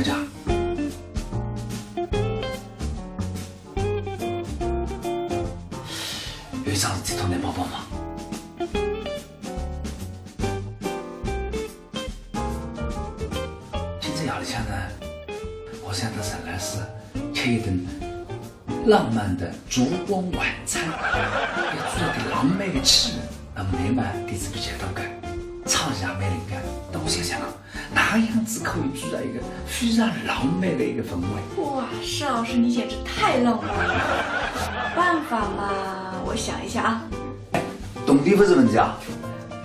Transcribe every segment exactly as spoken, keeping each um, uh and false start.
讲，有一桩事体同侬帮帮忙。今朝夜里向呢，我想到沈老师吃一顿 浪漫的烛光晚餐，要制造点浪漫的气氛。那么侬嘛，底子比较多个，唱也蛮灵个。那我想想看，哪样子可以制造一个非常浪漫的一个氛围？哇，施老师，你简直太浪漫了！办法嘛，我想一下啊。哎，铜钿勿是问题啊。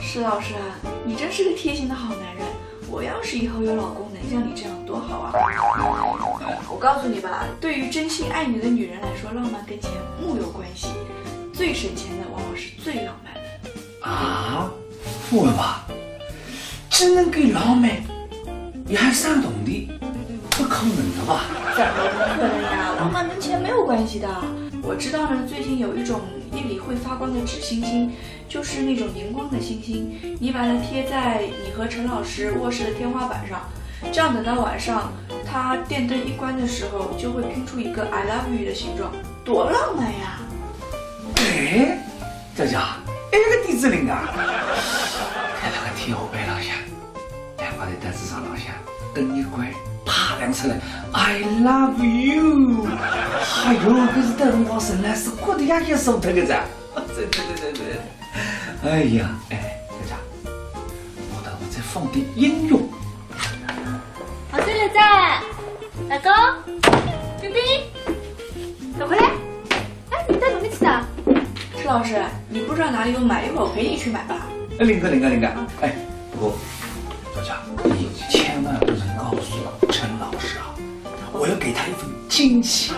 施老师啊，你真是个贴心的好男人。 我要是以后有老公能像你这样多好啊！我告诉你吧，对于真心爱你的女人来说，浪漫跟钱木有关系，最省钱的往往是最浪漫的。啊，勿会吧？既能够浪漫，也还省铜钿，不可能的吧？怎么不可能呀？浪漫跟钱没有关系的。我知道呢，最近有一种夜里会发光的纸星星， 就是那种荧光的星星，你把它贴在你和陈老师卧室的天花板上，这样等到晚上，它电灯一关的时候，就会拼出一个 I love you 的形状，多浪漫呀！哎，姐姐，哎，搿个点子灵啊！哎，搿个天花板浪向，两家头台子上浪向，灯一关，啪亮出来，I love you！哎哟，搿是到辰光陈老师哭得呀也受脱个噻。 对对对对对。哎呀，哎，大家，我等会再放点音乐。好，这里在，老公，冰冰，走回来。哎，你带什么去的？施老师，你不知道哪里有买，一会儿我陪你去买吧。哎，林哥，林哥，林哥，哎，不过，大家，你千万不能告诉陈老师啊，我要给他一份惊喜。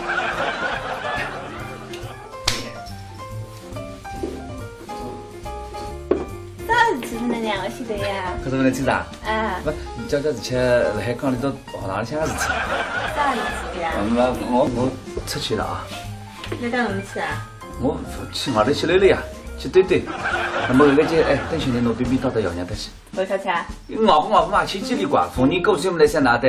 啥事体呢？两个晓得呀？搿是勿能清爽？啊。勿，你叫叫之前辣海讲里头学堂里向个事体。啥事体呀？嗯，我我出去了啊。侬到哪里去啊？我去外头去溜溜呀，去兜兜。那么搿个就哎，等歇侬拿冰冰带到爷娘搭去。 为啥去啊？外公外婆嘛，千千里怪，逢年过节么来想哪搭，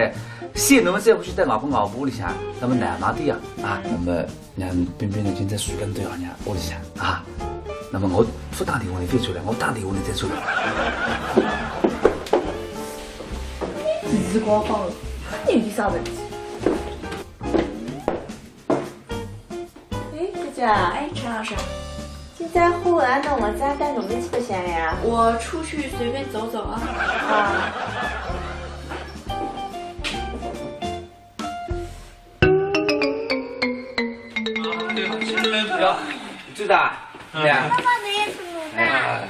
想侬再回去带外公外婆屋里向，那么难嘛的呀，啊，那么让冰冰呢，今朝住辣侬爷娘屋里向啊，那么我勿打电话侬再出来，我打电话侬再出来。时光方，你有啥问题？ 哎，姐姐。哎，陈老师。今朝下午啊，侬勿是带侬去白相了呀？我出去随便走走啊。啊。队长，队长，哎呀，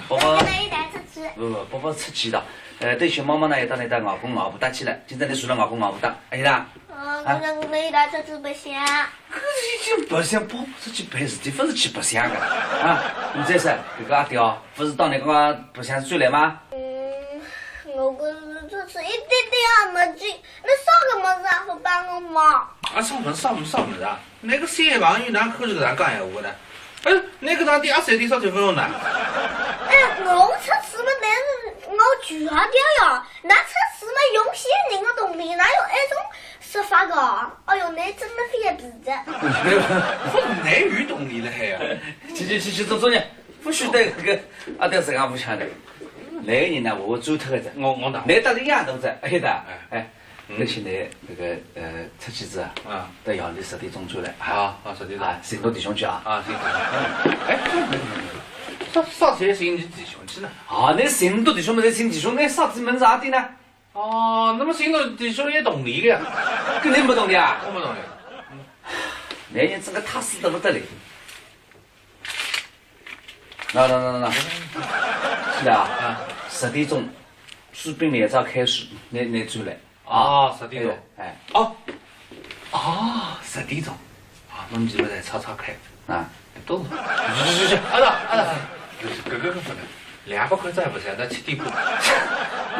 宝宝，来一台车子。不不，宝宝出去的。呃，等歇妈妈呢，也到侬搭外公外婆搭去了。今朝侬住辣外公外婆搭，阿晓得？哦，那那一台车子白相。 搿已经白相，宝宝出去办事体，勿是去白相个啊！侬再说，搿个阿刁，勿是到侬搿搭白相转来吗？嗯，我搿次出去一点点也没劲，侬啥个物事也勿帮我买。啊，啥物事，啥物事，啥物事啊？侬个小朋友哪可以搿样讲闲话个呢？哎，侬搿趟点阿三点啥就勿用呢？哎，我出去嘛，但是我穷阿刁呀，㑚出去嘛用先人个铜钿，哪有埃种 说法个？哎哟，侬真个反皮子。勿是，侬有铜钿了海呀？去去去去做作业，勿许对搿个阿刁自家勿像的。来个人呢，我我走脱个噻。我我哪？侬搭伊一样大噻，哎呀，哎，而且呢，搿个呃，出去子啊，啊，到夜里十点钟转来啊。啊啊，十点钟。啊，寻侬弟兄去啊。啊，行。哎，啥啥事寻侬弟兄去呢？啊，侬寻侬弟兄么，寻弟兄，侬啥子门啥的呢？ 哦，那么寻侬弟兄有铜钿个呀？搿侬没铜钿啊？我没铜钿。男人真个太死得勿得了。那那那那，是啊，啊，十点钟，朱冰明朝开始，侬侬转来。哦，十点钟。哎，哦，哦，十点钟。 啊，侬几个人吵吵开。啊，懂了。去去去去，阿达阿达，搿个搿个勿能，两百块再勿才，那七点半。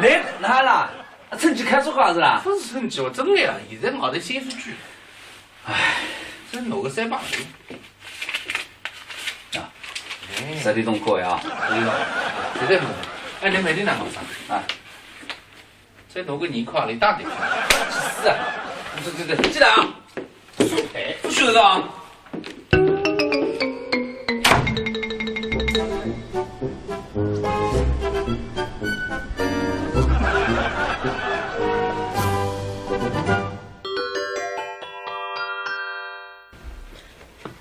侬哪啦？趁机开出花是啦？勿是趁机，我真个呀，现在外头薪水贵。唉，真拿个三百块。啊，哎，十点钟过呀。十点钟，现在勿能。哎，侬每天哪能上？啊。 再多个二块钿打点。是啊，对对对，进来啊！哎，不许的啊！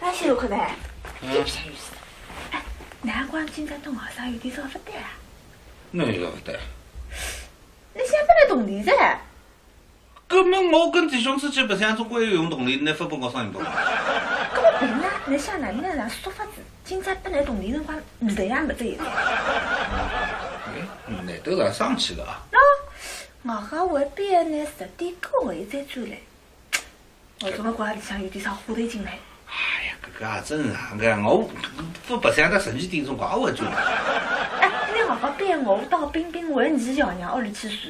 哎，谢谢，快点。嗯。有啥有啥？哎，难怪今朝到外向有点早勿对啊。哪有勿对？侬想勿来动力噻？ 搿么我跟弟兄出去白相，总归要用动力，侬勿拨我啥用场？搿么凭啥？侬想哪能哪能说法子？今朝本来动力辰光，现在也没这一点。哎，难得了，生气了啊？喏，我还为别人十点过后再转来，我总归觉着里向有点啥花头进来。哎呀，搿个也正常个，我勿白相到十二点钟，我也会转来。哎，侬好好逼我到冰冰问你爷娘屋里去住。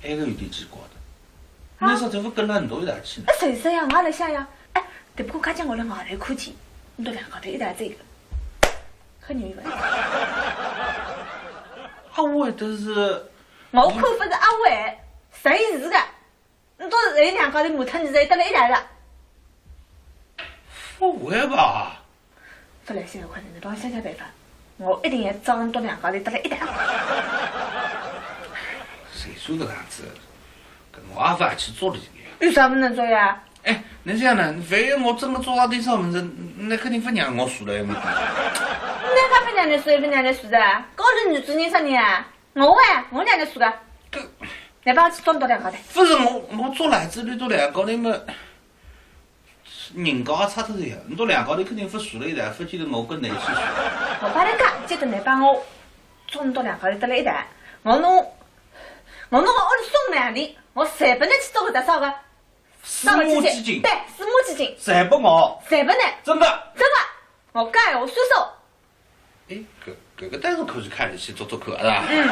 埃个有点奇怪的。啊？侬啥侪勿跟牢侬一道去呢？哎，谁说呀？我也来想呀。哎，对不过刚刚我辣外头看见，侬拉两家头一道走个，很有意思。阿伟倒是，我看勿是阿伟，谁是个？侬拉两家头骂脱，侬侪得了一道了。勿会吧？ 勿来三，快点，侬帮我想想办法，我一定要抓牢两家头得了一道。谁说个样子？搿我也勿去做了。有啥勿能做呀？哎，侬想呢？万一我真个做到点啥物事，侬肯定勿让我住了，埃面搭。侬哪能勿让侬住，勿让侬住的？高头女主人啥人啊？我哎，我让侬住个。搿，侬帮我去抓牢两家头。勿是我，我抓牢仔，伊拉两家头嘛， 人家也差得多呀，侬拉两家头肯定勿住了一道，勿见得我跟侬一起住。我帮侬讲，今朝侬帮我抓牢两家头得了一道，我拿，我拿我屋里送拨侬，我侪拨侬去做搿搭啥个？私募基金。对，私募基金。侪拨我。侪拨侬。真的。真的，我讲闲话算数。 哎，搿，搿个倒是可以考虑去做做看，是吧？嗯。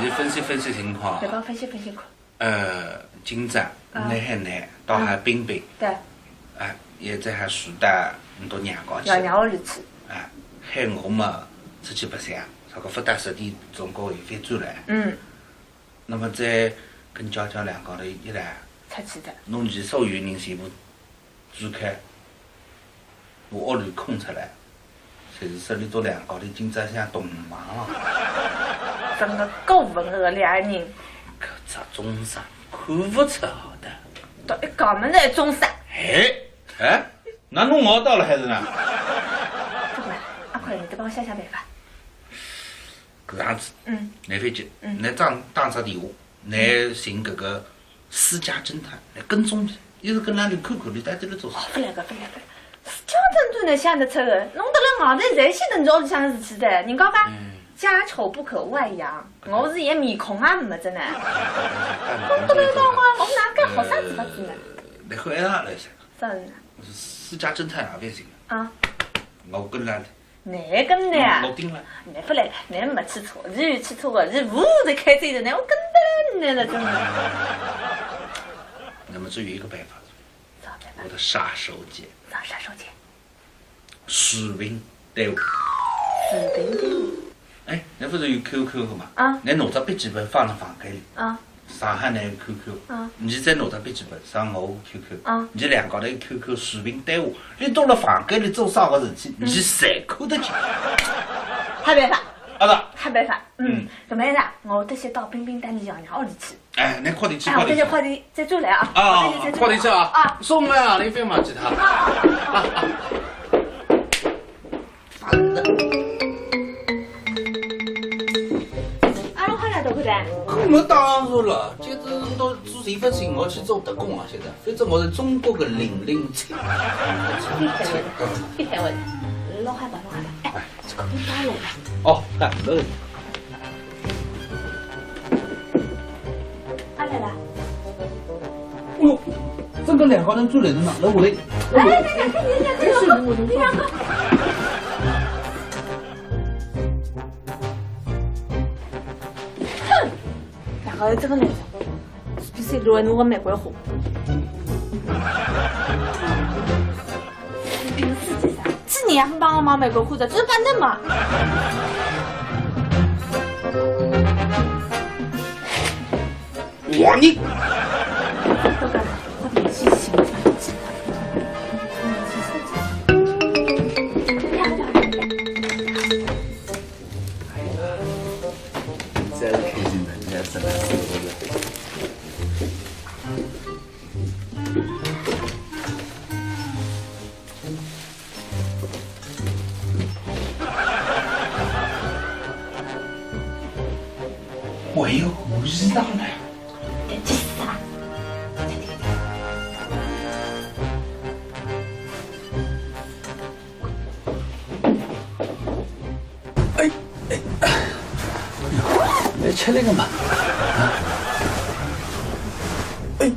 侬分析分析情况。对，帮我分析分析看。呃，今朝，啊。侬喊侬，到海冰冰。对。哎，现在还住到侬拉娘家去。爷娘屋里去。哎，喊我嘛，出去白相，啥个勿到十点钟过后翻转来。嗯。那么再跟娇娇两家头一道，出去的。侬伊所有人全部 住开，我屋里空出来，侪是说伊拉两家头今朝想动忙了。真个够文个两人。搿只中煞看勿出好的。到一家门来中煞。哎，哎，哪能我到了还是呢？不管，阿坤，侬再帮我想想办法。搿样子，嗯。侬覅急，嗯。侬打，打只电话，侬寻搿个 私家侦探来跟踪伊，一直跟牢伊看看伊到底辣做啥。哦，勿来个，勿来个。私家侦探哪想得出个？弄得来外头侪晓得侬屋里向个事体的，人家讲，嗯。家丑不可外扬，我是连面孔也没着呢。嗯。弄得来讲，我哪能好啥子法子呢？呃，侬看埃上来噻。啥人呢？私家侦探也勿行。啊。我跟牢伊。 侬跟呢？嗯，落定了。侬勿来个，侬没去错，伊有去错个，伊无头开车的，侬我跟得了侬了，真的。那么只有一个办法，啥办法？我的杀手锏。啥杀手锏？视频对话。视频对话。哎，侬勿是有Q Q个嘛？啊。侬拿只笔记本放辣房间里。啊。 上海人个Q Q，嗯。侬再拿只笔记本，上我个Q Q，嗯。侬两家头个Q Q视频对话，伊拉辣房间里做啥个事体，嗯。侬侪看得见。好办法。阿是？好办法，嗯。嗯。搿么样子啊，我得先到冰冰搭伊爷娘屋里去。哎，侬快点去，哎，快点去。我得先快点再转来啊。啊，我得先再转来。快点去啊。啊。送来啊，侬覅忘记脱。啊，啊，啊。 烦的。阿拉快点到搿搭。搿么当然了，就是到做一份事情，我去做特工啊，现在，反正我是中国的零零七。别开玩笑，弄好吧，弄好吧。哎，这个不打扰了。哦，打扰了。 阿来了。哎呦，真个两家头转来了呢，来，我来。哎，你两个，你两个，你两个。哼，两家头真个来了，是比谁落还弄个玫瑰花。 是你还帮我忙买个裤子，这是板凳嘛？我你，还有何事体呢？这是啥？哎，哎，哎，吃那个嘛。啊。哎，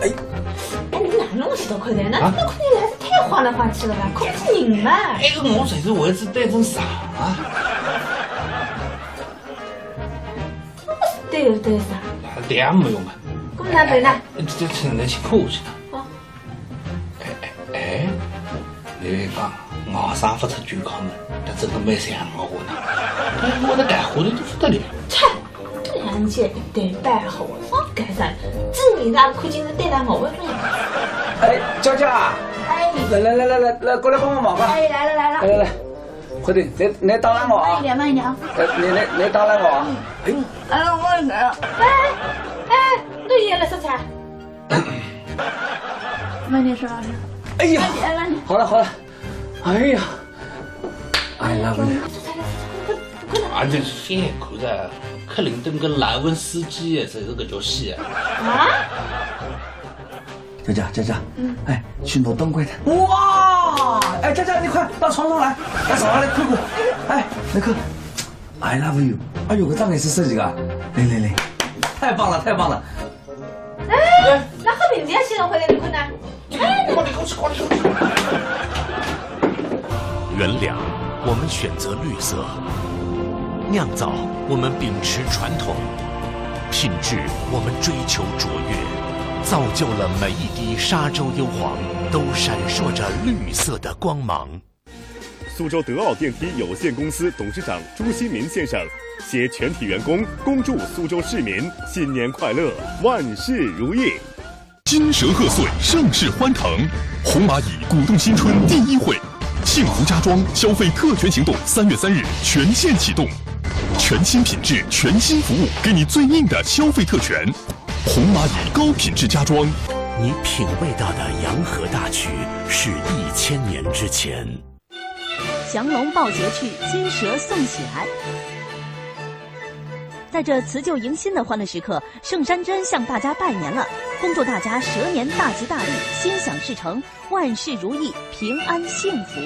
哎。哎，侬哪能弄许多口袋？那啊？那口袋里还是太晃来晃去了吧？控制人嘛。哎，我就是为此对症上啊。对症对啥？对也没用啊。那么哪办呢？这，这，这，那先扣下去。哦。 哎，哎，哎，侬讲，外甥勿出去看呢，搿真个蛮像我呢。哎，我的干活的都不得了。切，两人一对半好，放干啥？这你那看见是对待我的。哎，娇娇啊，哎。来，来，来，来，来，来，过来帮帮忙吧。哎，来了，来了。来，来，来，快点，侬，侬打扰我啊。慢一点，慢一点啊。哎，侬，侬，侬打扰我啊。哎。哎，我来了。哎，哎，侬也来说啥？ 慢点说，老师。哎呀，慢点，慢点。好了，好了。哎呀，I love you。啊，这是现在口罩，克林顿跟莱文斯基也是这个游戏啊。啊？佳佳，佳佳，嗯。哎，去拿灯柜的。哇！哎，佳佳，你快到床上来，到床上来看看。哎，那个，I love you。哎呦，搿张也是设计的啊。来来来，太棒了，太棒了。 哎，那好名字要写上回来，你看呢？哎，快点，快点，快点，快点。原料，我们选择绿色；酿造，我们秉持传统；品质，我们追求卓越，造就了每一滴沙洲优黄都闪烁着绿色的光芒。 苏州德奥电梯有限公司董事长朱新民先生携全体员工恭祝苏州市民新年快乐，万事如意。金蛇贺岁，盛世欢腾，红蚂蚁股东新春第一会，幸福家装消费特权行动三月三日全线启动，全新品质，全新服务，给你最硬的消费特权。红蚂蚁高品质家装，你品味到的洋河大曲是一千年之前。 祥龙报捷去，金蛇送喜来。在这辞旧迎新的欢乐时刻，盛山珍向大家拜年了，恭祝大家蛇年大吉大利，心想事成，万事如意，平安幸福。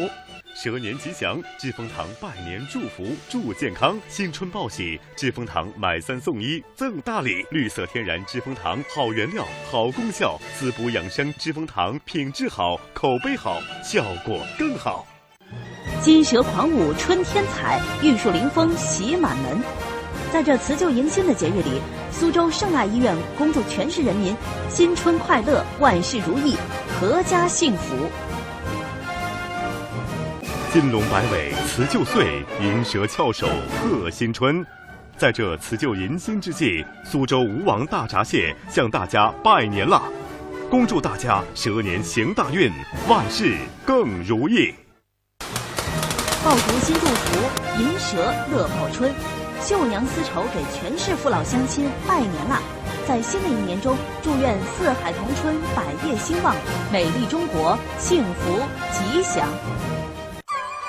蛇年吉祥，知蜂堂拜年祝福，祝健康。新春报喜，知蜂堂买三送一，赠大礼。绿色天然知蜂堂，好原料，好功效，滋补养生。知蜂堂品质好，口碑好，效果更好。 金蛇狂舞春天彩，玉树临风喜满门。在这辞旧迎新的节日里，苏州圣爱医院恭祝全市人民新春快乐，万事如意，阖家幸福。金龙摆尾辞旧岁，银蛇翘首贺新春。在这辞旧迎新之际，苏州吴王大闸蟹向大家拜年啦！恭祝大家蛇年行大运，万事更如意！ 爆竹新祝福，银蛇乐爆春。绣娘丝绸给全市父老乡亲拜年啦！在新的一年中，祝愿四海同春，百业兴旺，美丽中国，幸福吉祥。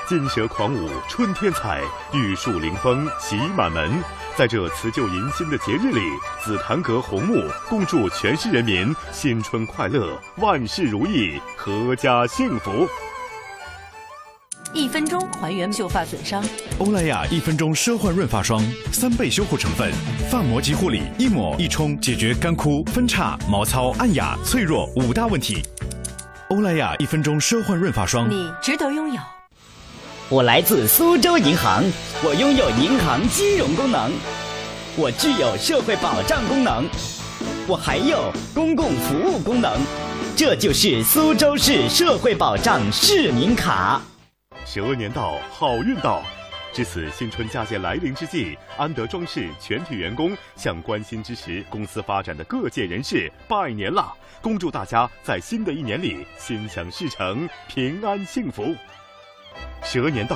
金蛇狂舞春天彩，玉树临风喜满门。在这辞旧迎新的节日里，紫檀阁红木恭祝全市人民新春快乐，万事如意，阖家幸福。 一分钟还原秀发损伤。欧莱雅一分钟奢幻润发霜，三倍修护成分，发膜即护理，一抹一冲解决干枯、分叉、毛糙、暗哑、脆弱五大问题。欧莱雅一分钟奢幻润发霜。你值得拥有。我来自苏州银行，我拥有银行金融功能，我具有社会保障功能，我还有公共服务功能，这就是苏州市社会保障市民卡。 蛇年到，好运到。值此新春佳节来临之际，安德装饰全体员工向关心支持公司发展的各界人士拜年啦！恭祝大家在新的一年里心想事成，平安幸福。蛇年到，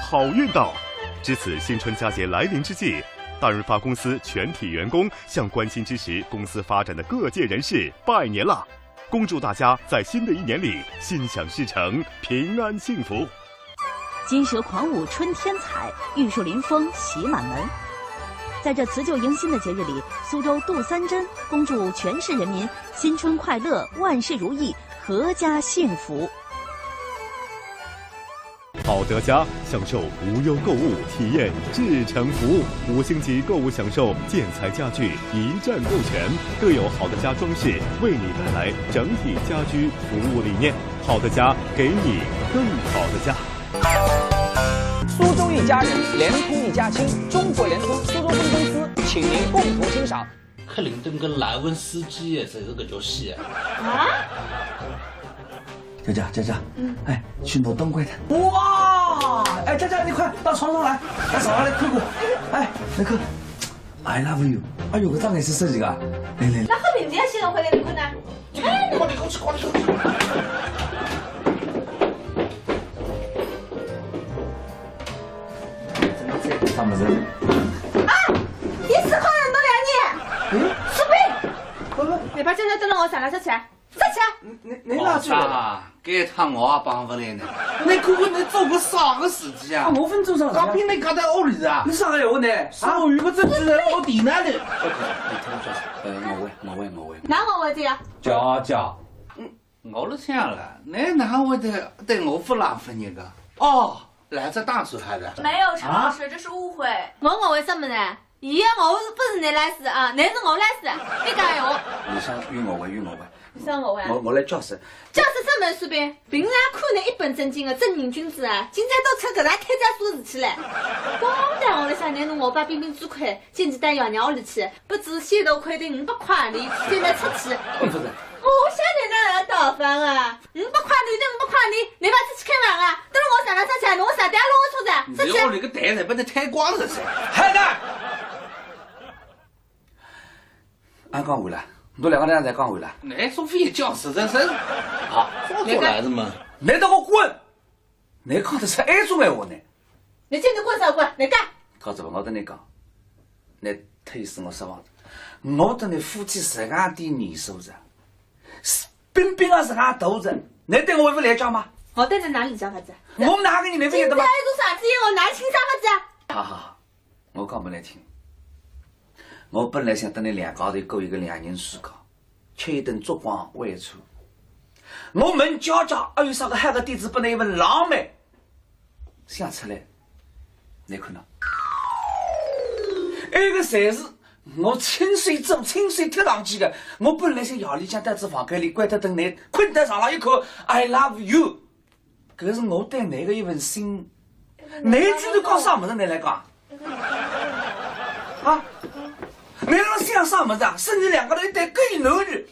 好运到。值此新春佳节来临之际，大润发公司全体员工向关心支持公司发展的各界人士拜年啦！恭祝大家在新的一年里心想事成，平安幸福。金蛇狂舞春天彩，玉树临风喜满门。在这辞旧迎新的节日里，苏州杜三珍恭祝全市人民新春快乐，万事如意，阖家幸福。好得家，享受无忧购物，体验至诚服务。五星级购物享受，建材家具一站购全，更有好得家装饰为你带来整体家居服务理念。好得家，给你更好的家。苏州一家人，联通一家亲，中国联通苏州分公司，请您共同欣赏。克林顿跟莱文斯基也是搿个角戏啊。佳佳，佳佳，哎，去拿灯关掉。哇，哎，佳佳，你快到床上来，来，上来来看看，哎，来看，I love you。哎呦，搿张颜色设计个，来来来。那后面你要先回来，你看呢？哎，快点过去，快点过去。啥物事？啊，一次考很多两年，嗯，是呗。不不，你把这个等了我啥了，站起来，站起来。你你你哪去了？啊，搿趟我也帮勿来呢。你看看你做个啥个事体啊？我分做啥事体啊？刚比你讲到屋里啊。你啥个闲话呢？啊，我又不正经人，我地哪里？你听我说，呃，我会，我会，我会。哪我会这样？佳佳，我辣想了，你哪会得对我勿浪费热个？哦，来只打手还是？没有，陈老师，这是误会。我我为什么呢？伊我勿是你来事啊，你是我来事，你讲闲话。你想与我为，与我为。你想我为啊？我我来教示。教示什么水平？平常看你一本正经的正人君子啊，今朝都出搿能开家书的事体嘞。刚刚我辣想，你侬我爸冰冰嘴快，进去到爷娘屋里去，不知先头亏的五百块钿，现在出去。不是。我晓得哪能倒翻啊！五百块钿，那五百块钿，你爸出去开房啊？等了我上了上去，侬啥点弄我出的？出去。你屋里个台侪拨你推光了噻。还在。俺讲完了，侬两个人侪讲完了。你说非要教示这是？好，做出来是吗？你给我滚！你讲的是哪种闲话呢？你进去滚啥滚？你干！告诉我，我跟你讲，你忒使我失望了。我跟你夫妻十二点年数了，冰冰啊十二度了，你对我有勿了解吗？我对你哪里讲法子？我哪个你能勿晓得吗？你做啥子？我哪清爽法子啊？好好好，我讲拨你听。我本来想跟你两家头过一个两人世界，吃一顿烛光晚餐。我问佳佳，还有啥个好个点子拨你一份浪漫？想出来，你看呐。埃个侪是我亲手做、亲手贴上去的。我本来想夜里向到仔房间里关脱灯，你困得上了一口I love you。 搿是我对你的一份心意。你居然讲啥物事？你来讲。啊？你辣想啥物事啊？是你两个人一对狗男女。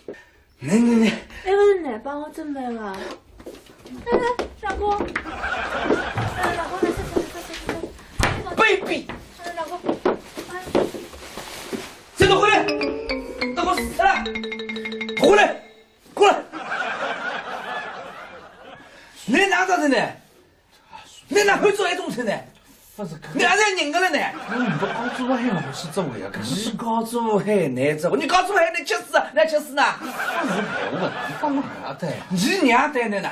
你你你。那个是你帮我准备的。哎，老公。哎，老公，来，来，来，来，来。 卑鄙！哎，老公。这个回来，等我死了，回来。 过来。你哪能的呢？你哪会做一种事呢？不是，你还是人个了呢？你不搞做不黑，我是这位啊，可是你搞做不黑，你这，你搞做不黑，你吃屎啊，你吃屎呢？不是黑，我干嘛的？你娘带你呢？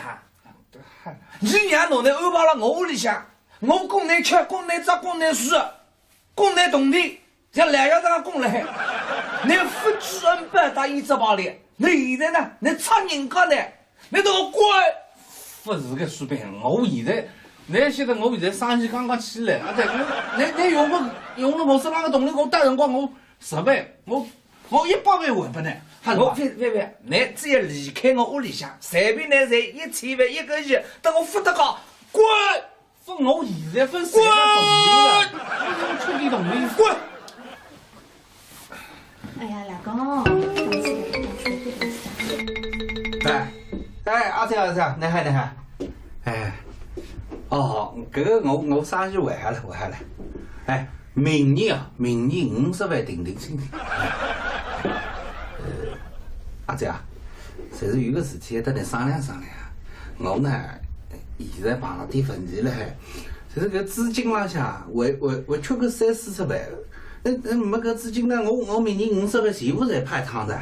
你娘弄你安排了我屋里向，我供你吃，供你着，供你住，供你铜钿。 像老爷这样供嘞，你不知恩报答一只把脸，你现在呢，你插人家呢，你都要滚！不是个，苏北，我现在，你晓得我现在生意刚刚起来，啊对，你你用个用了我身上个铜钿，我到辰光我十万，我我一百万还不呢？我别别别，你只要离开我屋里向，随便你赚一千万一个亿，等我不得搞，滚！ 分我现在分谁的铜钿了？我出点铜钿。滚！哎呀，老公，哎哎，阿姐阿姐，你好你好，哎，哦，搿个我我生意还好了还好了，哎，明年啊，明年五十万定定心。呃，阿姐啊，就是有个事体要跟你商量商量啊，我呢。 现在碰了点问题了嘿，就是搿资金浪向还还还缺个三四十万，哎，哎，没搿资金呢，我，我明年五十万全部侪泡汤哉。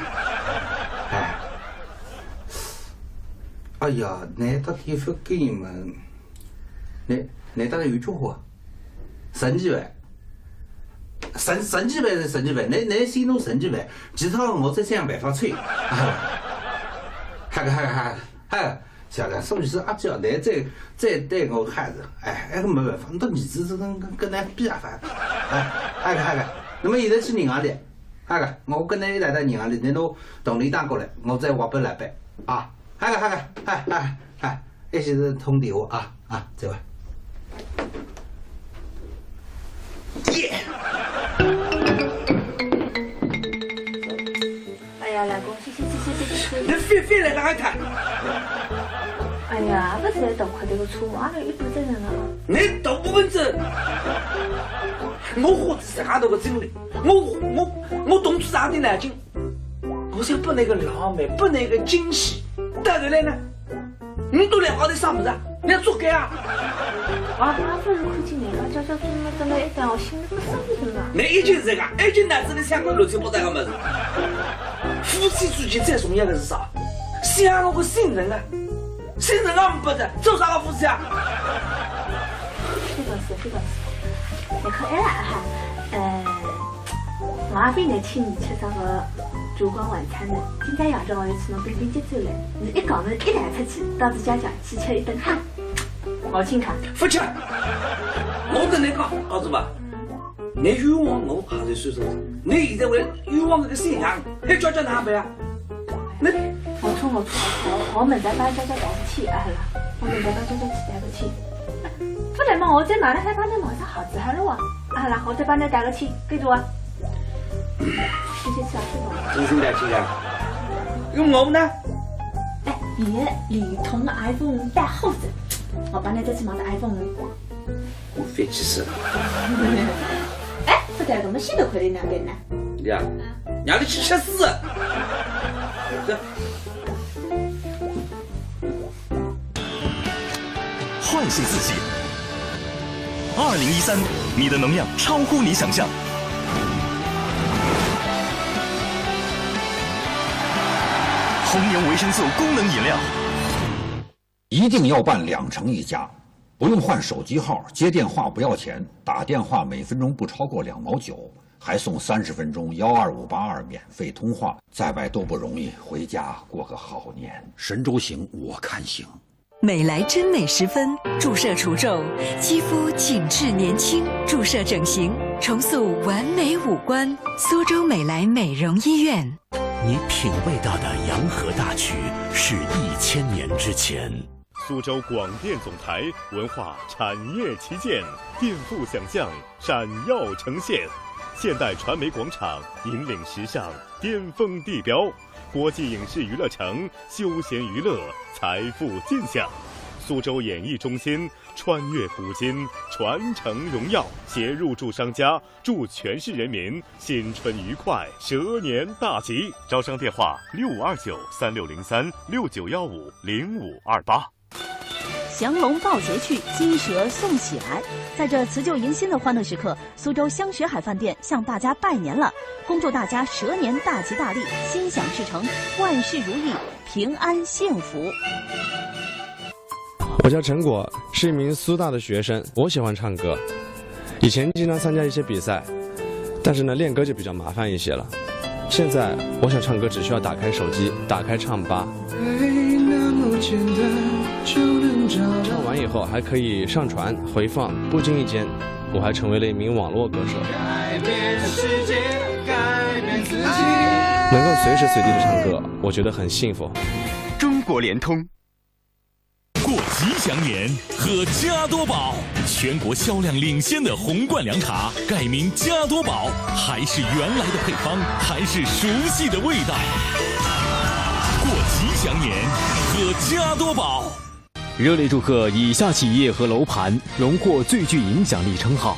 哎，哎呀，难得点勿够嘛，难，难得有句话，十二万，十，十二万是十二万，侬，侬先拿十二万，其他我再想办法凑。啊，好个，好个，好个，好个。 晓得，所以说阿娇，侬再，再对我好仔，哎，哎，没办法，侬儿子是跟，跟，跟侬比啊，反正，哎，好个，好个，那么现在去银行里，好个，我跟侬一道到银行里，侬拿同理打过来，我再还拨老板，啊，好个，好个，好，好，好，一歇仔通电话啊，啊，再会。耶！哎呀，老公， 去去去去去去去。侬覅，覅来浪一趟。哎呀，勿是大块头个错误，阿拉一半责任了啊。侬大部分责任，我花仔自家大个精力，我，我，我动仔自家点脑筋，我想拨侬个浪漫，拨侬个惊喜，到头来呢，侬都两家头啥物事啊？侬要作孽啊？啊？阿拉勿是看见人家娇娇蹲了蹲了一等，我心里勿舒服的嘛。侬一径是搿个，一径脑子里想个乱七八糟个物事。 夫妻之间最重要的是啥？想我个信任啊，信任啊没得，做啥个夫妻啊？覅讲事，覅讲事。侬看，哎啦哈，呃，我阿飞呢请侬吃搿个烛光晚餐的，今朝夜到我要请侬冰冰接走了，侬一讲呢，一来出去，到自家家去吃一顿哈，我请客。勿吃，我跟侬讲，儿子吧。 侬冤枉我也是算数，侬现在为了冤枉搿个新娘，还叫叫哪办啊？那我错，我错，我错，我明朝帮娇娇带个去，啊啦，我明朝帮娇娇去带个去。勿然嘛，我再买了还帮侬买只鞋子好了哇，啊啦，我再帮侬带个去，记住啊。谢谢吃啊，谢谢。真心带去的？用我呢？哎，现在联通的iPhone五带好仔，我帮侬再去买只iPhone五。 我翻气死了。哎，勿对，搿么现在快点哪办呢？呀，让侬去吃屎！这换新四系，二零一三，你的能量超乎你想象。红牛维生素功能饮料。 一定要办两城一家，不用换手机号，接电话不要钱，打电话每分钟不超过两毛九，还送三十分钟幺二五八二免费通话，在外多不容易，回家过个好年。神州行，我看行。美莱臻美十分，注射除皱，肌肤紧致年轻，注射整形，重塑完美五官。苏州美莱美容医院。 你品味到的洋河大曲是一千年之前。苏州广电总台文化产业旗舰，颠覆想象，闪耀呈现。现代传媒广场引领时尚，巅峰地标。国际影视娱乐城，休闲娱乐，财富尽享。苏州演艺中心，穿越古今，传承荣耀。携入驻商家， 祝全市人民新春愉快，蛇年大吉。招商电话：六五二九三六零三、六九幺五零五二八。祥龙暴雪去，金蛇送喜来。在这辞旧迎新的欢乐时刻，苏州香雪海饭店向大家拜年了，恭祝大家蛇年大吉大利，心想事成，万事如意，平安幸福。 我叫陈果，是一名苏大的学生。我喜欢唱歌，以前经常参加一些比赛，但是呢，练歌就比较麻烦一些了。现在我想唱歌，只需要打开手机，打开唱吧。唱完以后还可以上传、回放，不经意间，我还成为了一名网络歌手。能够随时随地的唱歌，我觉得很幸福。中国联通。 过吉祥年，喝加多宝。全国销量领先的红罐粮茶改名加多宝，还是原来的配方，还是熟悉的味道。过吉祥年，喝加多宝。热烈祝贺以下企业和楼盘荣获最具影响力称号。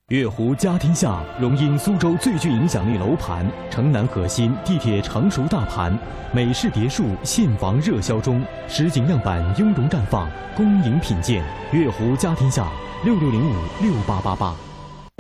月湖嘉天下荣膺苏州最具影响力楼盘、城南核心、地铁常熟大盘、美式别墅现房热销中，实景样板雍容绽放，恭迎品鉴。月湖嘉天下，六六零五六八八八。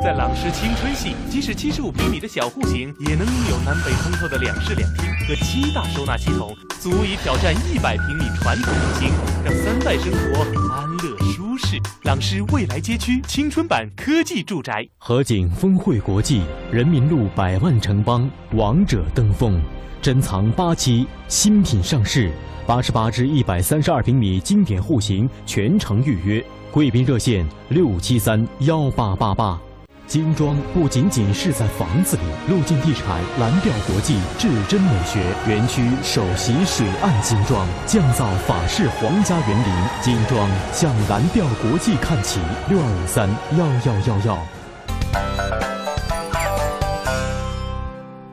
在朗诗青春系，即使七十五平米的小户型，也能拥有南北通透的两室两厅和七大收纳系统，足以挑战一百平米传统户型，让三代生活安乐舒适。朗诗未来街区青春版科技住宅。合景峰汇国际，人民路百万城邦，王者登峰，珍藏八期，新品上市，八十八至一百三十二平米经典户型，全程预约。贵宾热线六七三幺八八八。 精装不仅仅是在房子里，陆进地产蓝调国际至臻美学园区首席水岸精装，降噪法式皇家园林，精装向蓝调国际看齐，六二五三幺幺幺幺。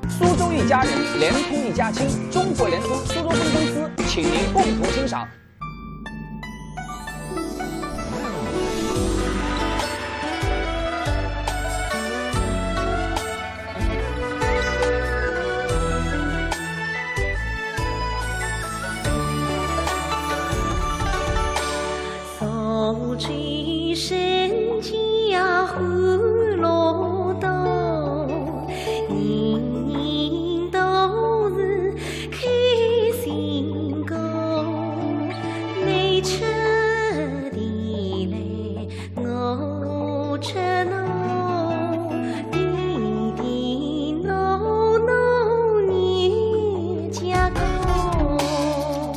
苏州一家人，联通一家亲，中国联通苏州分公司，请您共同欣赏。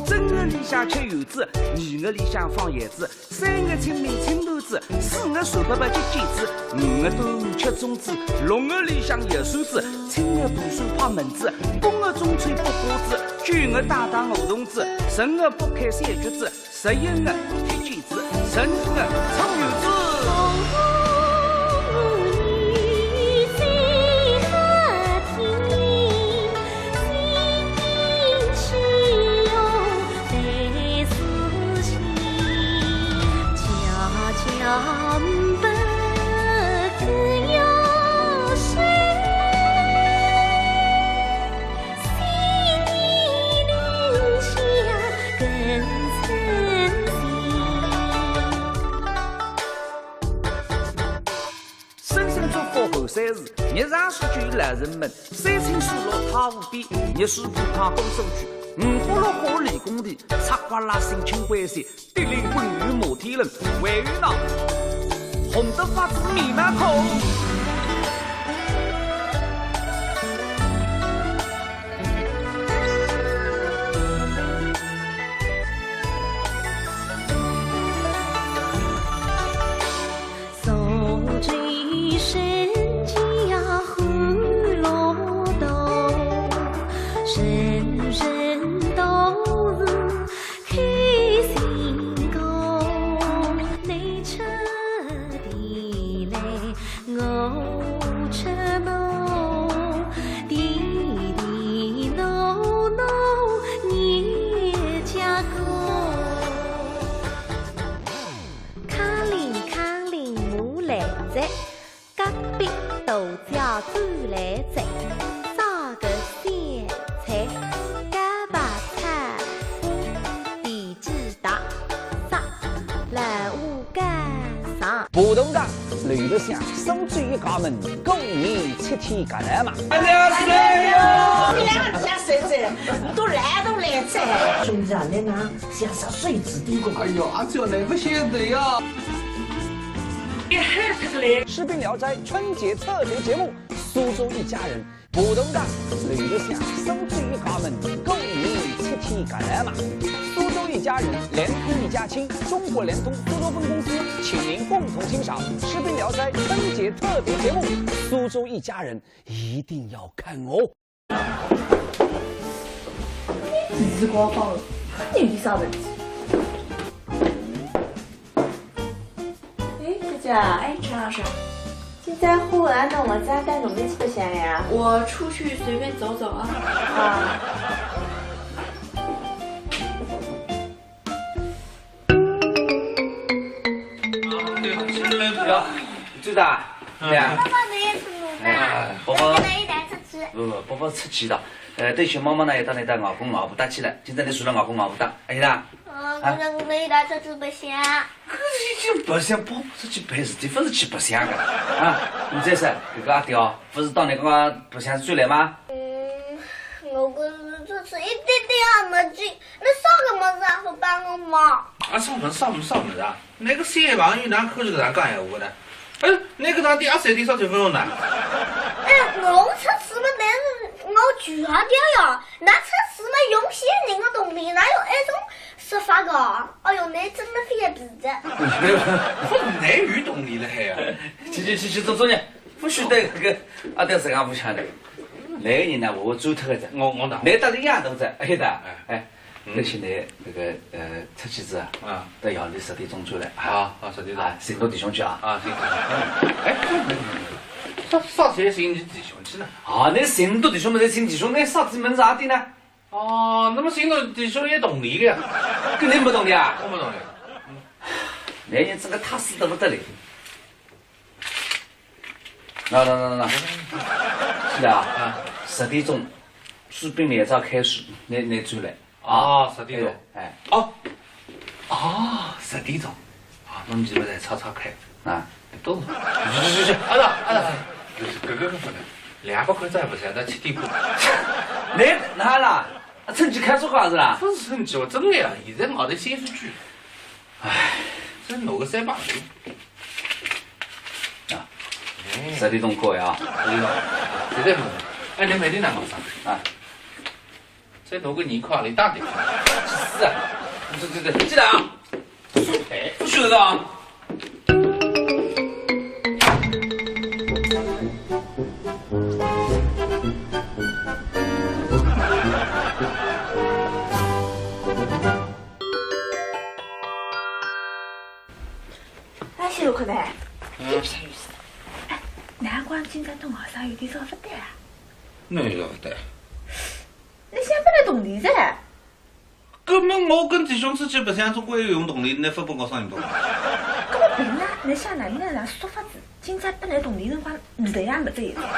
正月里向吃圆子，二月里向放炮子，三月清明清团子，四月三八节节子，五月端午吃粽子，六月里向摇扇子，七月大蒜拍蚊子，八月中秋剥瓜子，九月打打梧桐子，十月剥开山橘子，十一月吃橘子，十二月吃圆子。声声祝福寒山寺，日上四九老人们，三清寺落太湖边，日出普陀高速区，五花六花理工地，赤瓜拉新青关线， 地灵滚雨摩天轮，还有那红得发紫面那口。康宁，康宁，我来哉。 隔壁大姐转来哉，啥个香菜，茭白菜，地鸡蛋，啥，老虎干啥？浦东的刘德祥，苏州一家门，过年七天干嘛？哎呀，谁呀？哎呀，谁谁，都来都来哉。兄弟啊，来拿，像啥水子的。哎呦，阿舅，来不晓得呀。 《士兵聊斋》春节特别节目，苏州一家人，浦东的刘德祥，苏州一家门，过年七天干嘛？苏州一家人，联通一家亲，中国联通苏州分公司，请您共同欣赏《士兵聊斋》春节特别节目，苏州一家人一定要看哦。 你是光光，你有啥问题？哎，姐姐。哎，陈老师。今朝下午啊，侬勿是带侬妹去白相呀？我出去随便走走啊。啊。 呀，队长，嗯。对啊。爸爸没有什么吧？哎，宝宝，跟他一起出去。不，不，宝宝出去的。呃，等歇妈妈呢，要带你到外公外婆搭去了。今朝你住了外公外婆搭，阿晓得啊？啊，刚刚我们一道出去白相。搿是去白相，跑出去办事体，勿是去白相个啊！侬再说，搿个阿刁，勿是到侬刚刚白相转来吗？嗯，我搿是出去一点点也没劲，侬啥个物事也勿帮我忙。啊，啥物事，啥物事，啥物事啊？侬个小朋友哪可以搿样讲闲话的？ 哎，侬搿趟点阿三点少几分钟呢？哎，我出去嘛，但是我穷啊掉呀，㑚出去嘛用先人的动力，哪有埃种说法个？哎哟，侬真的非要比的。勿是，侬有动力了还呀？去去去去做作业，勿许对搿个阿呆实梗勿响的。来个人呢，我我走脱个的。我我哪？侬搭伊一样大个，哎的，哎。 而且呢，搿个呃，出去子啊，啊。到夜里十点钟转来啊。啊，啊，十点钟。啊，寻侬弟兄去啊。啊，寻弟兄。哎，啥啥事寻侬弟兄去呢？啊，侬寻侬弟兄么，寻弟兄，侬啥子门子啊的呢？哦，那么寻侬弟兄也动力个呀？搿侬没动力啊？我没动力。侬人真个踏实得不得了。那那那那，是啊，啊。十点钟，朱冰面朝开始，侬侬转来。 哦，十点钟。哎，哦，哦，十点钟。啊，侬记勿得，吵吵开。啊。懂了。去去去去，阿达阿达，搿个搿个勿能，两百块再勿下，到七点半。侬哪啦？啊，趁机开出花是啦？勿是趁机，我真个呀，现在外头显示句。唉，真拿个三百五。啊，哎。十点钟过呀。十点钟，现在问，哎，侬每天哪能上？啊。 再拿个二块钿打点。是啊，这这这，记得啊，收赔，不许的啊。哎，小可呢？嗯。哎，难怪今朝到外头有点早勿得啊。哪有勿得？ 侬想勿来动力噻？搿么我跟弟兄出去白相，总归要用动力，侬勿拨我啥用动力？搿么凭啥？侬想哪能哪能说法子？今朝拨侬动力辰光，现在也没这一点。哎，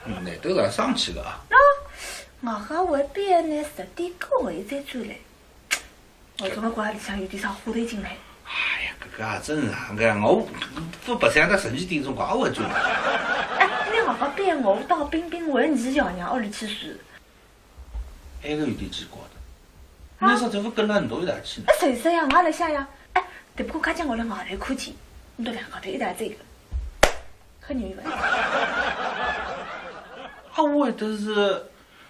侬头上生气了啊？喏，我还逼侬十点过后再转来。 我怎么觉得里向有点啥花头劲嘞？哎呀，搿个也正常个，我勿白相到十二点钟，我也会转。哎，侬好好逼我，到冰冰还是爷娘屋里去住。埃个有点奇怪的，啊？侬啥就勿跟牢侬一道去呢？哎，谁说呀？我也来想呀。哎，对不过刚才我辣外头看见，侬到两家头一道走个，很有意思。阿伟，但是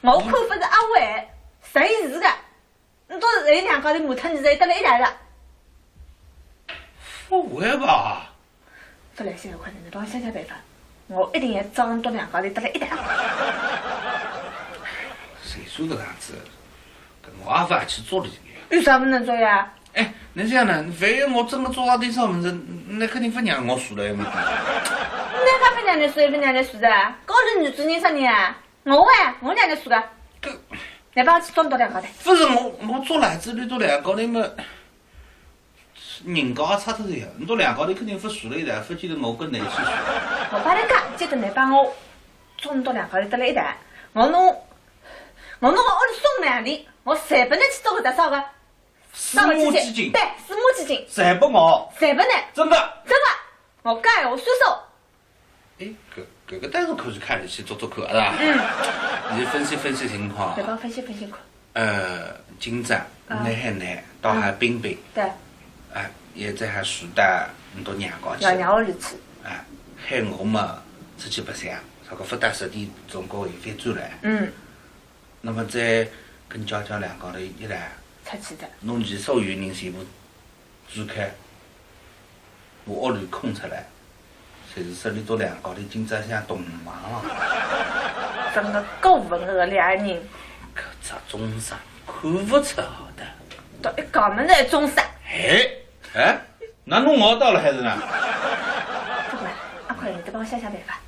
我看勿是阿伟，谁是个？ 侬到现在两家头骂脱，现在得了一台了。勿会吧？勿来三，快点，侬帮我想想办法，我一定要找侬到两家头得了一台。谁说搿样子？搿我也勿去做了。有啥勿能做呀？哎，侬想呢？万一我真个做到点啥物事，侬肯定勿让我住了，对勿对？侬讲勿让侬住，勿让侬住的，高头女主人啥人啊？ 我哎，我让侬住个。搿，侬帮我去找侬到两家头。勿是我，我做来仔，侬到两家头嘛，人家也差脱个呀。侬到两家头肯定勿住了一道，勿见得我跟侬一起住。我帮侬讲，记得侬帮我找侬到两家头得了一道，我拿，我拿我屋里送拨侬，我侪拨侬去做个打扫个。 私募基金。对，私募基金。侪拨我。侪拨侬。真个？真个，我讲闲话算数。哎，搿，搿个倒是可以考虑去做做看，是吧？嗯。侬分析分析情况。对，帮我分析分析看。呃，今朝，啊。侬喊侬，到喊冰冰。嗯。对。哎，现在还住到侬到娘家去。爷娘屋里去。哎，喊我嘛，出去白相，啥个勿到十点钟过后再转来。嗯。 那么再跟娇娇两家头一来，出去的。侬其所有人全部支开，我屋里空出来，侪是说侬到两家头今朝想洞房了。真个够文个两人。搿只众生看勿出好的。到一家门的众生。哎，哎，那侬熬到了还是呢？不管，阿坤，侬再帮我想想办法。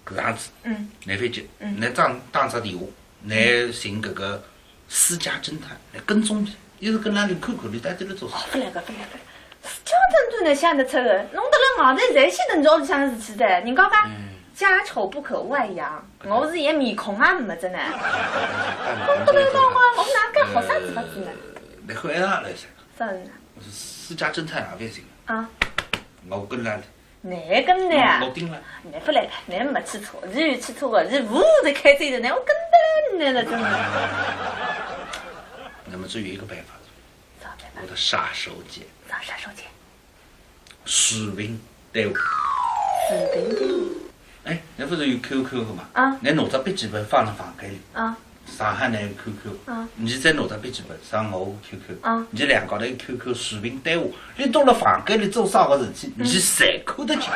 搿样子，嗯。侬覅急，嗯。侬打，打只电话，侬寻搿个私家侦探，侬跟踪伊，一直跟牢伊看看，伊到底辣做啥。哦，勿来个，勿来个。私家侦探哪想得出个？侬辣辣外头侪晓得侬屋里向个事体的，人家讲，嗯。家丑不可外扬，我是连面孔也没得呢。我不能讲啊，我哪敢好啥子法子呢？你回来了噻，算了，我是私家侦探啊，不行，啊，我跟来了，你跟的啊我？盯了。你不来，你没吃错，你有吃错个，你无的开嘴的呢，我跟得了你了，真的。那么只有一个办法，咋办？我的杀手锏，咋杀手锏？视频对话。视频对话。哎，那不是有 Q Q 的嘛？啊你拿只笔记本放在房间里，啊，上海那有 Q Q，啊你再拿只笔记本上我 Q Q，啊你两个人 Q Q 视频对话，你到了房间里做啥个事体，你侪看得见。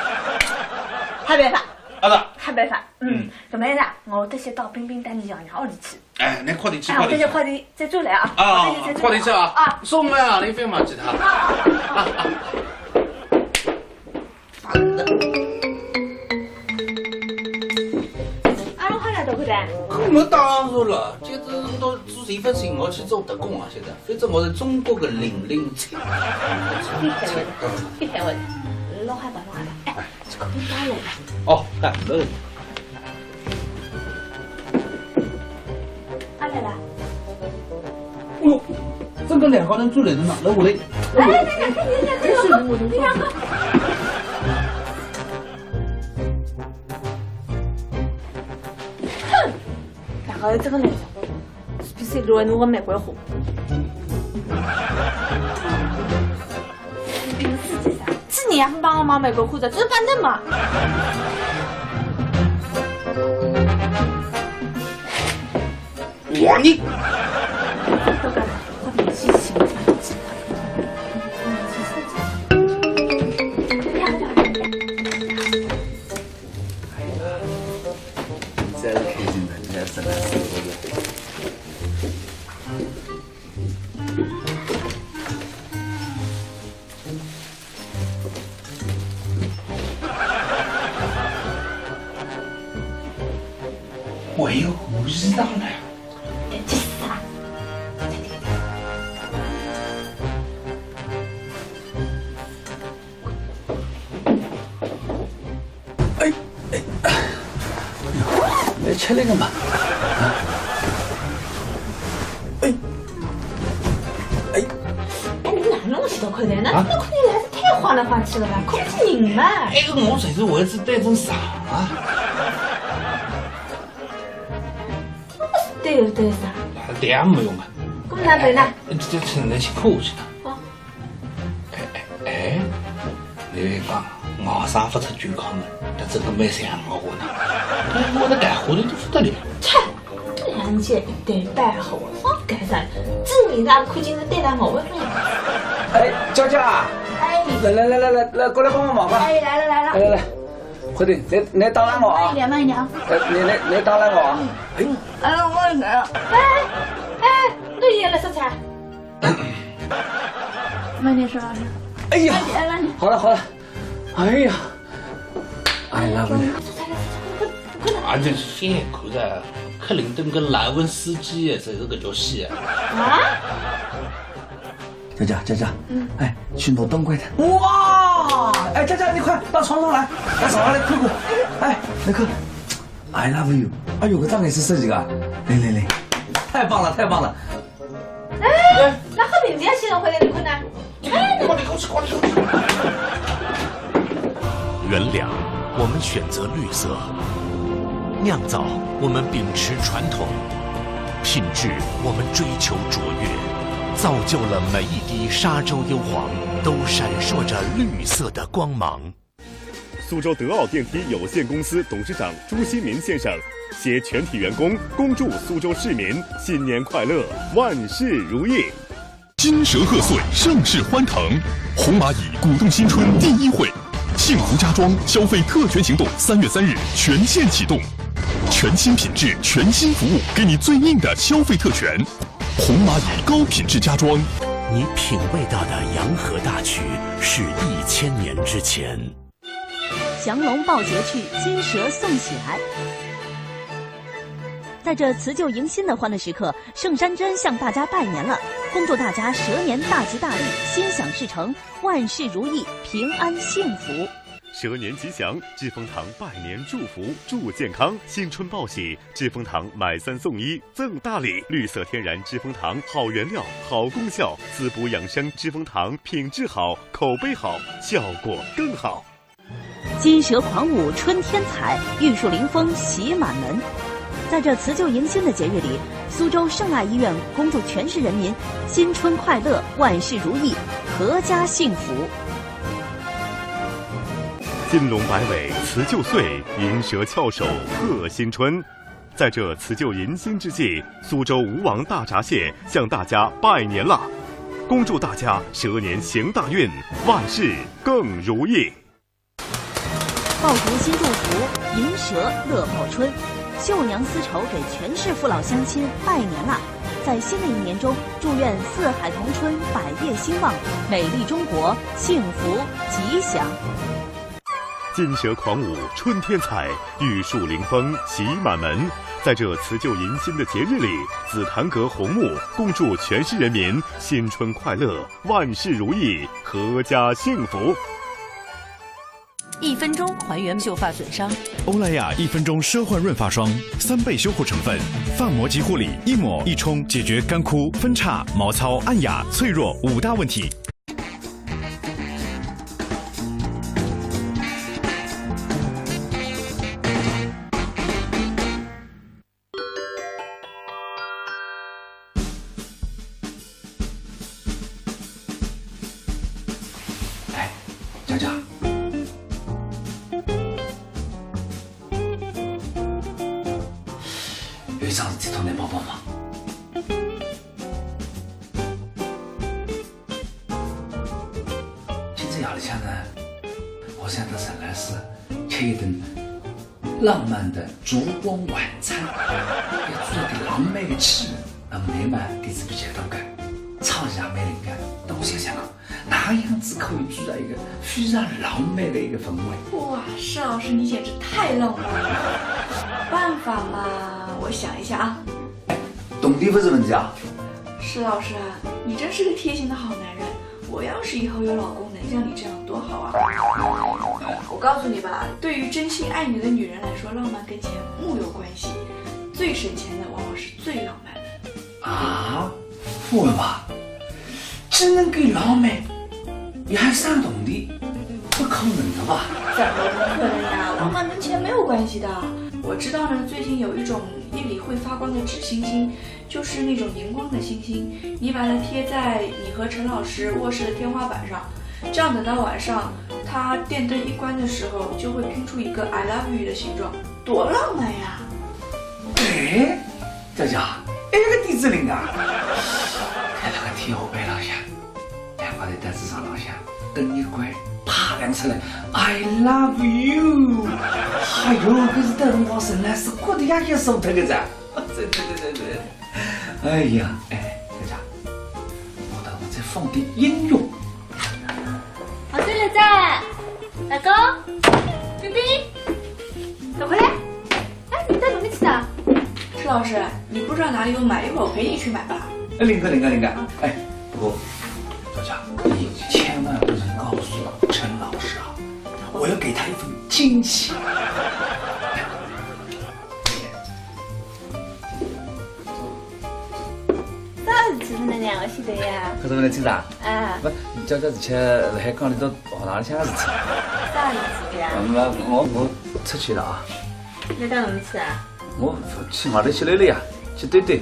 好办法，啊是吧？好办法。嗯嗯，搿么样子啊，我得先到冰冰搭你爷娘屋里去。哎，你快点去，哎，我快点去。等歇快点再转来啊。啊我等歇再转来快点去啊啊。送来啊，你别忘记他。烦的。阿龙好了，大哥的。我当然了，这都都做一份心，我去做特工啊，现在，反正我是中国的零零七。别开玩笑，别开玩笑，弄好吧，弄好吧。哎，这个冰冰来了。哦，哎，没人。阿来了。哎呦，这个两个人住来的呢，来我来。哎，等等，等等，等等，等等。哼，两个人这个人，是不是乱我玫瑰花？这个世界上，这你还不帮我忙玫瑰花的，这是板凳嘛？我你。真开心的，你看真的是。我又胡知道了。去死啊！哎哎，来吃那个嘛。哎哎哎，哎，你哪弄许多口袋呢？啊这么快点来，太慌来慌去了吧？看不见人嘛。哎，我才是为之带着啥啊？对对啥？那这样没用啊。我们拿回来。这这成了辛苦去了。哦。哎哎哎，你讲，我上不出去看门，但这个没想我过呢。哎，我的干活的都不得了。切，两姐一对白好，放干啥？这你哪看见是对待我的人？哎，娇娇啊，哎，来来来来来来，过来帮帮忙吧。哎，来了来了。来来来，快点，你你打扰我啊慢一，点，慢一点啊。呃，你你你打扰我啊。哎，哎，我来了。哎，哎，我也来说菜。慢点说，老师。哎呀，慢点，慢点。好了好了，哎呀，I love you。说菜，来说菜，快快快！啊，这现在看着克林顿跟莱文斯基也是这个游戏。啊？娇娇娇娇，哎，去拿灯光的。哇，哎，娇娇你快到床上来，到床上来看看。哎，那个，I love you。哎呦，搿张也是设计的，来来来，太棒了太棒了。哎，那和平姐先生回来你看呢？哎，快点过去，快点过去。原谅我们选择绿色，酿造我们秉持传统，品质我们追求卓越，造就了每一滴沙洲优黄都闪烁着绿色的光芒。苏州德奥电梯有限公司董事长朱新民先生携全体员工恭祝苏州市民新年快乐，万事如意。金蛇贺岁，盛世欢腾，红蚂蚁鼓动新春第一会，幸福家装消费特权行动三月三日全线启动，全新品质，全新服务，给你最硬的消费特权。红蚂蚁高品质家装，你品味到的洋河大曲是一千年之前。降龙抱结去，金蛇送喜来。在这辞旧迎新的欢乐时刻，盛山珍向大家拜年了，恭祝大家蛇年大吉大利，心想事成，万事如意，平安幸福。蛇年吉祥，知蜂堂拜年祝福，祝健康。新春报喜，知蜂堂买三送一，赠大礼。绿色天然知蜂堂，好原料，好功效，滋补养生。知蜂堂，品质好，口碑好，效果更好。 金蛇狂舞春天彩，玉树临风喜满门。在这辞旧迎新的节日里，苏州圣爱医院恭祝全市人民新春快乐，万事如意，阖家幸福。金龙摆尾辞旧岁，银蛇翘首贺新春。在这辞旧迎新之际，苏州吴王大闸蟹向大家拜年啦！恭祝大家蛇年行大运，万事更如意。 爆竹新祝福，银蛇乐报春。绣娘丝绸给全市父老乡亲拜年啦！在新的一年中，祝愿四海同春，百业兴旺，美丽中国，幸福吉祥。金蛇狂舞春天彩，玉树临风喜满门。在这辞旧迎新的节日里，紫檀阁红木恭祝全市人民新春快乐，万事如意，阖家幸福。 一分钟还原秀发损伤。欧莱雅一分钟奢幻润发霜，三倍修护成分，发膜即护理，一抹一冲解决干枯、分叉、毛糙、暗哑、脆弱五大问题。哎，佳佳，有一桩事体托侬帮帮忙。今朝夜里向呢，我想到沈老师吃一顿 浪漫的烛光晚餐，要做点浪漫的气氛。那么侬嘛，底子比较多个，创意也蛮灵个。那我想想看，哪样子可以制造一个非常浪漫的一个氛围？哇，施老师你简直太浪漫了！办法嘛，我想一下啊。铜钿不是问题啊。施老师啊，你真是个贴心的好男人。我要是以后有老公能像你这样多好啊！我告诉你吧，对于真心爱你的女人来说，浪漫跟钱木有关系，最省钱的往往是最浪漫的。啊，不会吧？只能给老妹，你还算懂的，不可能的吧？怎么不可能呀？浪漫跟钱没有关系的。我知道呢，最近有一种夜里会发光的纸星星，就是那种荧光的星星，你把它贴在你和陈老师卧室的天花板上，这样等到晚上，他电灯一关的时候，就会拼出一个 I love you 的形状，多浪漫呀！哎，佳佳，哎，搿个点子灵啊！搿个天花板浪向，两家头到书场浪向，灯一关，啪亮出来，I love you！哎哟，搿是到辰光沈老师哭得呀要死脱个哉！对对对对对。哎呀，哎，佳佳，我等我再放点音乐。好，对了，在，老公，冰冰，走回来。哎，你到哪里去的？施老师，你不知道哪里有买，一会儿我陪你去买吧。哎，灵个灵个灵个，哎，不过，佳佳，你千万不能告诉陈老师啊，我要给他一份惊喜。啥事体呢？两个晓得呀？可是问题是啊，啊，不，你佳佳之前辣海讲你到学堂里向个事体。啥事体呀？那么我我出去了啊，你到哪里去啊？我去外头去溜溜呀，去兜兜。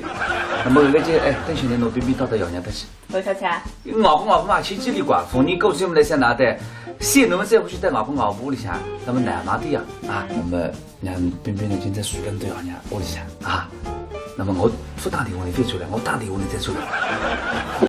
那么搿个就哎，等歇侬拿冰冰带到爷娘搭去。我啥去啊？外婆外婆嘛，去去里怪，逢年过节么来想哪搭，想侬们再回去带外婆外婆屋里向，那么难嘛的呀啊，那么让冰冰呢今朝住辣侬爷娘屋里向啊，那么我勿打电话侬再出来，我打电话侬再出来。